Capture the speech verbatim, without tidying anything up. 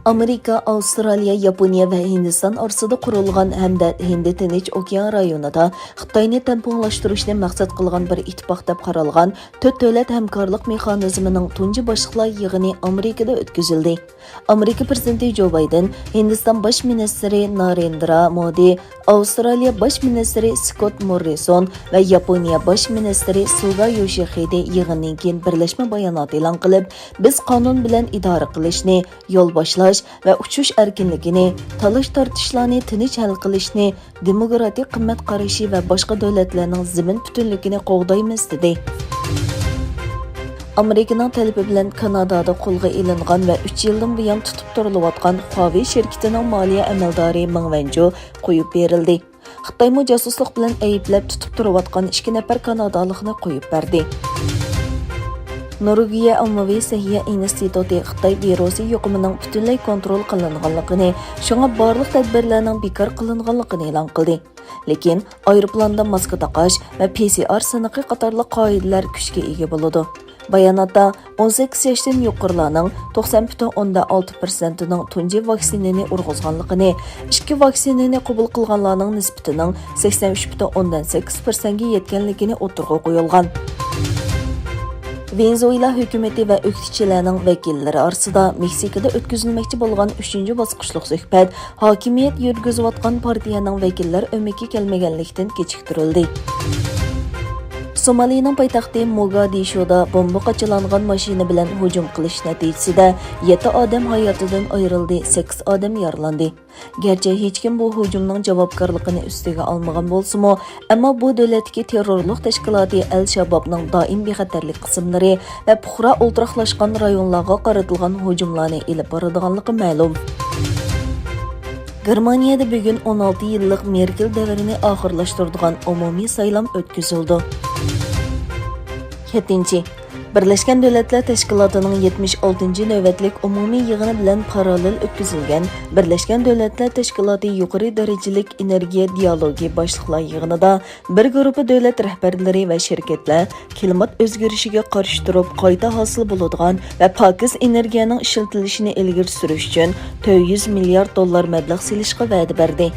ئامېرىكا، ئاۋسترالىيە، ياپونىيە ۋە ھىندىستان ئارىسىدا قۇرۇلغان ھەمدە ھىندى تىنچ ئوكيان رايونىدا خىتاينى تەڭپۇڭلاشتۇرۇشنى مەقسەت قىلغان بىر ئىتتىپاق دەپ قارالغان تۆت دۆلەت ھەمكارلىق مېخانىزمىنىڭ تۇنجى باشلىقلار يىغىنى ئامېرىكىدا ئۆتكۈزۈلدى. ئامېرىكا پىرېزىدېنتى جو بايدېن، ھىندىستان باش مىنىستىرى نارېندرا مودى، ئاۋسترالىيە باش مىنىستىرى سكوت موررىسون ۋە ياپونىيە باش مىنىستىرى سۇگا يوشىخىدې يىغىندىن كېيىن بىرلەشمە بايانات ئېلان قىلىپ، بىز قانۇن بىلەن ئىدارە قىلىشنى، يول باشلاش ۋە ئۇچۇش ئەركىنلىكىنى، تالاش-تارتىشلارنى تىنچ ھەل قىلىشنى، دېموكراتىك قىممەت قارىشى ۋە باشقا دۆلەتلەرنىڭ زېمىن پۈتۈنلۈكىنى قوغدايمىز، دېدى. ئامېرىكىنىڭ تەلىپى بىلەن كانادادا قولغا ئېلىنغان ۋە ئۈچ يىلدىن بۇيان تۇتۇپ تۇرۇلۇۋاتقان خۇاۋېي شىركىتىنىڭ مالىيە ئەمەلدارى مېڭ ۋەنجۇ قويۇپ بېرىلدى. خىتايمۇ جاسۇسلۇق بىلەن ئەيىبلەپ تۇتۇپ تۇرۇۋاتقان ئىككى نەپەر كانادالىقنى قويۇپ بەردى. نورۋېگىيە ئاممىۋى سەھىيە ئىنستىتۇتى خىتاي ۋىرۇسى يۇقۇمىنىڭ پۈتۈنلەي كونترول قىلىنغانلىقىنى، شۇڭا بارلىق تەدبىرلەرنىڭ بىكار قىلىنغانلىقىنى ئېلان قىلدى. لېكىن ئايروپىلاندا ماسكا تاقاش ۋە پى سى ئار سىنىقى قاتارلىق قائىدىلەر كۈچكە ئىگە بولىدۇ. باياناتتا ئون سەككىز ياشتىن يۇقىرىلارنىڭ توقسان پۈتۈن ئوندىن ئالتە پىرسەنتىنىڭ تۇنجى ۋاكسىنىنى ئۇرغۇزغانلىقىنى، ئىككى ۋاكسىنىنى قوبۇل قىلغانلارنىڭ نىسبىتىنىڭ سەكسەن ئۈچ پۈتۈن ئوندىن سەككىز پىرسەنتكە يەتكەنلىكىنى ئوتتۇرىغا قويۇلغان. ۋېنېزۇېلا ھۆكۈمىتى ۋە ئۆكتىچىلەرنىڭ ۋەكىللىرى ئارىسىدا مېكسىكىدا ئۆتكۈزۈلمەكچى بولغان ئۈچىنچى باسقۇچلۇق سۆھبەت ھاكىمىيەت يۈرگۈزۈۋاتقان پارتىيەنىڭ ۋەكىللەر ئۆمىكى كەلمىگەنلىكتىن كېچىكتۈرۈلدى. سومالىنىڭ پايتەختى موگادىشۇدا بومبا قاچىلانغان ماشىنا بىلەن ھۇجۇم قىلىش نەتىجىسىدە يەتتە ئادەم ھاياتىدىن ئايرىلدى، سەككىز ئادەم يارىلاندى. گەرچە ھېچكىم بۇ ھۇجۇمنىڭ جاۋابكارلىقىنى ئۈستىگە ئالمىغان بولسىمۇ، ئەمما بۇ دۆلەتتىكى تېررورلۇق تەشكىلاتى ئەل شابابنىڭ دائىم بىخەتەرلىك قىسىملىرى ۋە پۇقرا ئولتۇراقلاشقان رايونلارغا قارىتىلغان ھۇجۇملارنى ئېلىپ بارىدىغانلىقى مەلۇم. گېرمانىيەدە بۈگۈن ئون ئالتە يىللىق مېركېل دەۋرىنى ئاخىرلاشتۇرىدىغان ئومۇمىي سايلام ئۆتكۈزۈلىدۇ. يەتتىنچى، بىرلەشكەن دۆلەتلەر تەشكىلاتىنىڭ يەتمىش ئالتىنچى نۆۋەتلىك ئومۇمىي يىغىنى بىلەن پاراللېل ئۆتكۈزۈلگەن بىرلەشكەن دۆلەتلەر تەشكىلاتى يۇقىرى دەرىجىلىك ئېنېرگىيە دىئالوگى باشلىقلار يىغىنىدا بىر گۇرۇپپا دۆلەت رەھبەرلىرى ۋە شىركەتلەر كىلىمات ئۆزگىرىشىگە قارشى تۇرۇپ، قايتا ھاسىل بولىدىغان ۋە پاكىز ئېنېرگىيەنىڭ ئىشلىتىلىشىنى ئىلگىرى سۈرۈش ئۈچۈن تۆت يۈز مىليارد دوللار مەبلەغ سېلىشقا ۋەدە بەردى.